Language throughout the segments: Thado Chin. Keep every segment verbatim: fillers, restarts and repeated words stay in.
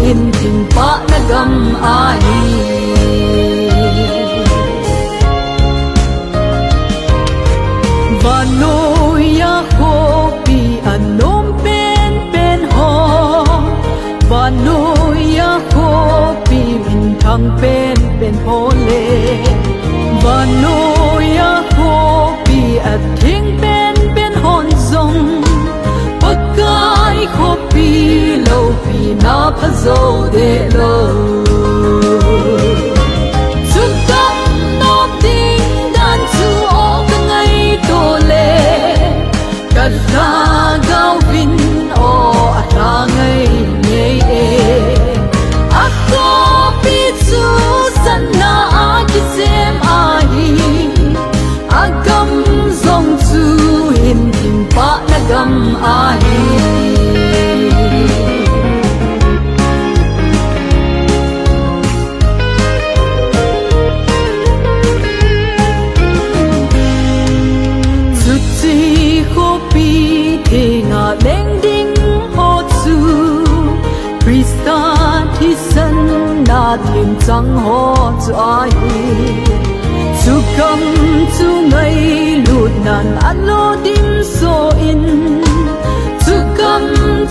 Hinthing pahna gam ahi. Vannoiya khopi anom penpen ho, vannoiya khopi minthang penpen ho le, vannoiya khopi atheng penpen hon jong, Pakai khopi loupina phajou dehlou. Chukam nop ding dan chu o kangaito le, kalhagao vin o alha ngai ngei e. Akopi chu sanna a kisem ahi, agam jong chu hinthing pahna gam ahi. Chuche khopi thenga leng ding ho chu Christa thisan na themchang ho chu ahi. Chukam chu ngailut nan alo dimsoh in, chukam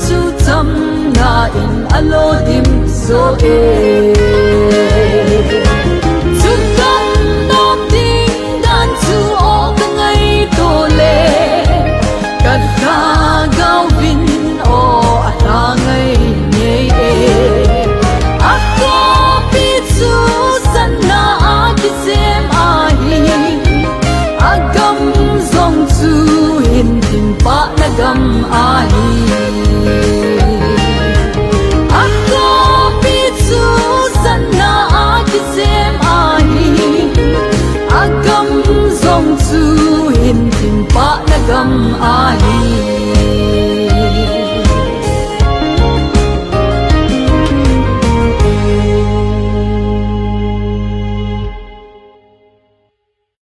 chu chamna in alo dimsoh e.